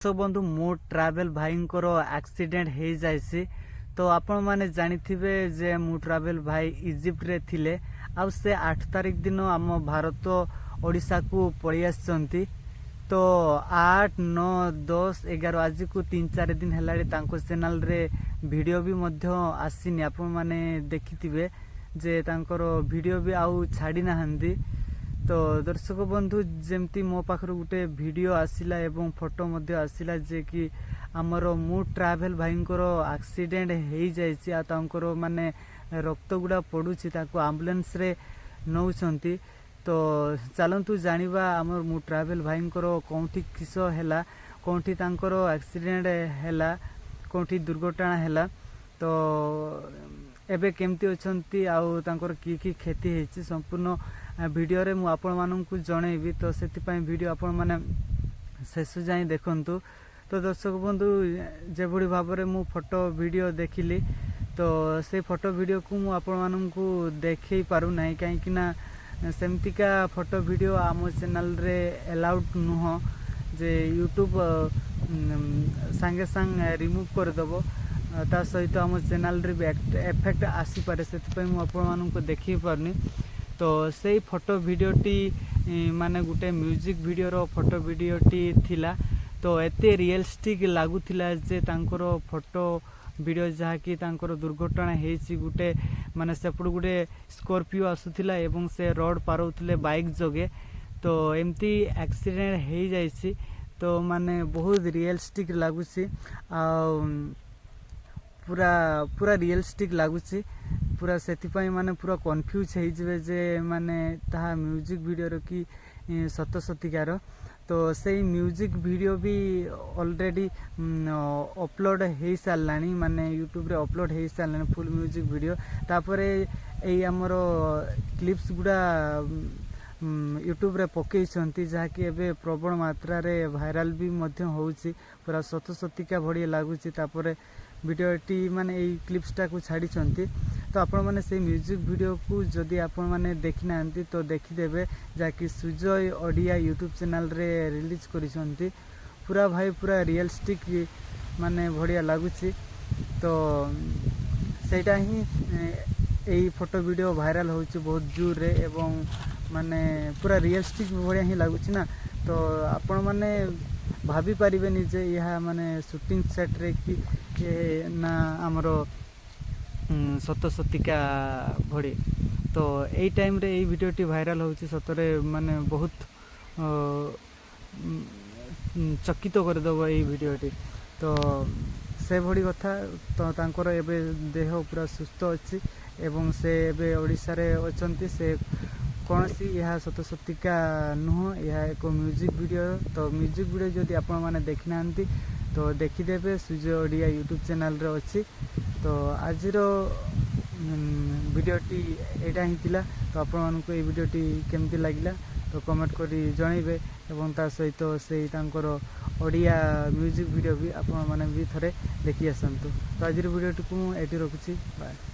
ଦର୍ଶକ ବନ୍ଧୁ, ମୋ ଟ୍ରାଭେଲ ଭାଇଙ୍କର ଆକ୍ସିଡେଣ୍ଟ ହେଇଯାଇଛି। ତ ଆପଣମାନେ ଜାଣିଥିବେ ଯେ ମୁଁ ଟ୍ରାଭେଲ ଭାଇ ଇଜିପ୍ଟରେ ଥିଲେ ଆଉ ସେ 8 ତାରିଖ ଦିନ ଆମ ଭାରତ ଓଡ଼ିଶାକୁ ପଳେଇ ଆସିଛନ୍ତି। ତ 8, 9, 10, 11, ଆଜିକୁ 3-4 ଦିନ ହେଲାଣି ତାଙ୍କ ଚ୍ୟାନେଲରେ ଭିଡ଼ିଓ ବି ମଧ୍ୟ ଆସିନି। ଆପଣମାନେ ଦେଖିଥିବେ ଯେ ତାଙ୍କର ଭିଡ଼ିଓ ବି ଆଉ ଛାଡ଼ି ନାହାନ୍ତି। ତ ଦର୍ଶକ ବନ୍ଧୁ, ଯେମିତି ମୋ ପାଖରୁ ଗୋଟେ ଭିଡ଼ିଓ ଆସିଲା ଏବଂ ଫଟୋ ମଧ୍ୟ ଆସିଲା ଯେ କି ଆମର ମୁଁ ଟ୍ରାଭେଲ ଭାଇଙ୍କର ଆକ୍ସିଡେଣ୍ଟ ହେଇଯାଇଛି ଆଉ ତାଙ୍କର ମାନେ ରକ୍ତ ଗୁଡ଼ା ପଡ଼ୁଛି, ତାକୁ ଆମ୍ବୁଲାନ୍ସରେ ନେଉଛନ୍ତି। ତ ଚାଲନ୍ତୁ ଜାଣିବା ଆମର ମୁଁ ଟ୍ରାଭେଲ ଭାଇଙ୍କର କେଉଁଠି କିସ ହେଲା, କେଉଁଠି ତାଙ୍କର ଆକ୍ସିଡେଣ୍ଟ ହେଲା, କେଉଁଠି ଦୁର୍ଘଟଣା ହେଲା, ତ ଏବେ କେମିତି ଅଛନ୍ତି ଆଉ ତାଙ୍କର କି କି କ୍ଷତି ହେଇଛି, ସମ୍ପୂର୍ଣ୍ଣ ଭିଡ଼ିଓରେ ମୁଁ ଆପଣମାନଙ୍କୁ ଜଣେଇବି। ତ ସେଥିପାଇଁ ଭିଡ଼ିଓ ଆପଣମାନେ ଶେଷ ଯାଏଁ ଦେଖନ୍ତୁ। ତ ଦର୍ଶକ ବନ୍ଧୁ, ଯେଭଳି ଭାବରେ ମୁଁ ଫଟୋ ଭିଡ଼ିଓ ଦେଖିଲି, ତ ସେଇ ଫଟୋ ଭିଡ଼ିଓକୁ ମୁଁ ଆପଣମାନଙ୍କୁ ଦେଖେଇ ପାରୁନାହିଁ, କାହିଁକି ନା ସେମିତିକା ଫଟୋ ଭିଡ଼ିଓ ଆମ ଚ୍ୟାନେଲରେ ଆଲାଉଡ଼ ନୁହଁ ଯେ ୟୁଟ୍ୟୁବ୍ ସାଙ୍ଗେ ସାଙ୍ଗେ ରିମୁଭ୍ କରିଦେବ। ତା ସହିତ ଆମ ଚ୍ୟାନେଲରେ ବି ଏଫେକ୍ଟ ଆସିପାରେ। ସେଥିପାଇଁ ମୁଁ ଆପଣମାନଙ୍କୁ ଦେଖେଇ ପାରୁନି। ତ ସେଇ ଫଟୋ ଭିଡ଼ିଓଟି ମାନେ ଗୋଟେ ମ୍ୟୁଜିକ୍ ଭିଡ଼ିଓର ଫଟୋ ଭିଡ଼ିଓଟି ଥିଲା। ତ ଏତେ ରିଏଲିଷ୍ଟିକ୍ ଲାଗୁଥିଲା ଯେ ତାଙ୍କର ଫଟୋ ଭିଡ଼ିଓ, ଯାହାକି ତାଙ୍କର ଦୁର୍ଘଟଣା ହେଇଛି ଗୋଟେ, ମାନେ ସେପଟୁ ଗୋଟେ ସ୍କର୍ପିଓ ଆସୁଥିଲା ଏବଂ ସେ ରୋଡ଼ ପାରଉଥିଲେ ବାଇକ୍ ଯୋଗେ। ତ ଏମିତି ଆକ୍ସିଡେଣ୍ଟ ହେଇଯାଇଛି। ତ ମାନେ ବହୁତ ରିଏଲିଷ୍ଟିକ୍ ଲାଗୁଛି ଆଉ ପୁରା ପୁରା ରିଏଲିଷ୍ଟିକ୍ ଲାଗୁଛି ପୁରା। ସେଥିପାଇଁ ମାନେ ପୁରା କନଫ୍ୟୁଜ୍ ହେଇଯିବେ ଯେ ମାନେ ତାହା ମ୍ୟୁଜିକ୍ ଭିଡ଼ିଓର କି ସତ ସତିକାର। ତ ସେଇ ମ୍ୟୁଜିକ୍ ଭିଡ଼ିଓ ବି ଅଲରେଡ଼ି ଅପଲୋଡ଼ ହେଇସାରିଲାଣି, ମାନେ ୟୁଟ୍ୟୁବରେ ଅପଲୋଡ଼ ହେଇସାରିଲାଣି ଫୁଲ୍ ମ୍ୟୁଜିକ୍ ଭିଡ଼ିଓ। ତାପରେ ଏଇ ଆମର କ୍ଲିପ୍ସ ଗୁଡ଼ା ୟୁଟ୍ୟୁବରେ ପକେଇଛନ୍ତି, ଯାହାକି ଏବେ ପ୍ରବଳ ମାତ୍ରାରେ ଭାଇରାଲ ବି ମଧ୍ୟ ହେଉଛି। ପୁରା ସତ ସତିକା ଭଳି ଲାଗୁଛି। ତାପରେ ଭିଡ଼ିଓଟି ମାନେ ଏଇ କ୍ଲିପ୍ସଟାକୁ ଛାଡ଼ିଛନ୍ତି। ତ ଆପଣମାନେ ସେଇ ମ୍ୟୁଜିକ୍ ଭିଡ଼ିଓକୁ ଯଦି ଆପଣମାନେ ଦେଖିନାହାନ୍ତି, ତ ଦେଖିଦେବେ, ଯାହାକି ସୁଜୟ ଓଡ଼ିଆ ୟୁଟ୍ୟୁବ୍ ଚ୍ୟାନେଲରେ ରିଲିଜ୍ କରିଛନ୍ତି। ପୁରା ଭାଇ ପୁରା ରିଏଲିଷ୍ଟିକ୍ ମାନେ ବଢ଼ିଆ ଲାଗୁଛି। ତ ସେଇଟା ହିଁ ଏଇ ଫଟୋ ଭିଡ଼ିଓ ଭାଇରାଲ ହେଉଛି ବହୁତ ଜୋରରେ ଏବଂ ମାନେ ପୁରା ରିଏଲିଷ୍ଟିକ୍ ଭଳିଆ ହିଁ ଲାଗୁଛି ନା। ତ ଆପଣମାନେ ଭାବି ପାରିବେନି ଯେ ଏହା ମାନେ ସୁଟିଂ ସେଟ୍ରେ କି ନା ଆମର ସତ ସତିକା ଭଳି। ତ ଏଇ ଟାଇମ୍ରେ ଏଇ ଭିଡ଼ିଓଟି ଭାଇରାଲ ହେଉଛି, ସତରେ ମାନେ ବହୁତ ଚକିତ କରିଦେବ ଏଇ ଭିଡ଼ିଓଟି। ତ ସେଭଳି କଥା। ତ ତାଙ୍କର ଏବେ ଦେହ ପୁରା ସୁସ୍ଥ ଅଛି ଏବଂ ସେ ଏବେ ଓଡ଼ିଶାରେ ଅଛନ୍ତି। ସେ କୌଣସି ଏହା ସତ ସତିକା ନୁହଁ, ଏହା ଏକ ମ୍ୟୁଜିକ୍ ଭିଡ଼ିଓ। ତ ମ୍ୟୁଜିକ୍ ଭିଡ଼ିଓ ଯଦି ଆପଣମାନେ ଦେଖିନାହାନ୍ତି, ତ ଦେଖିଦେବେ, ସୁଜୟ ଓଡ଼ିଆ ୟୁଟ୍ୟୁବ୍ ଚ୍ୟାନେଲରେ ଅଛି। ତ ଆଜିର ଭିଡ଼ିଓଟି ଏଇଟା ହିଁ ଥିଲା। ତ ଆପଣମାନଙ୍କୁ ଏଇ ଭିଡ଼ିଓଟି କେମିତି ଲାଗିଲା, ତ କମେଣ୍ଟ କରି ଜଣାଇବେ ଏବଂ ତା ସହିତ ସେଇ ତାଙ୍କର ଓଡ଼ିଆ ମ୍ୟୁଜିକ୍ ଭିଡ଼ିଓ ବି ଆପଣମାନେ ବି ଥରେ ଦେଖି ଆସନ୍ତୁ। ତ ଆଜିର ଭିଡ଼ିଓଟିକୁ ମୁଁ ଏଇଠି ରଖୁଛି। ବାଏ।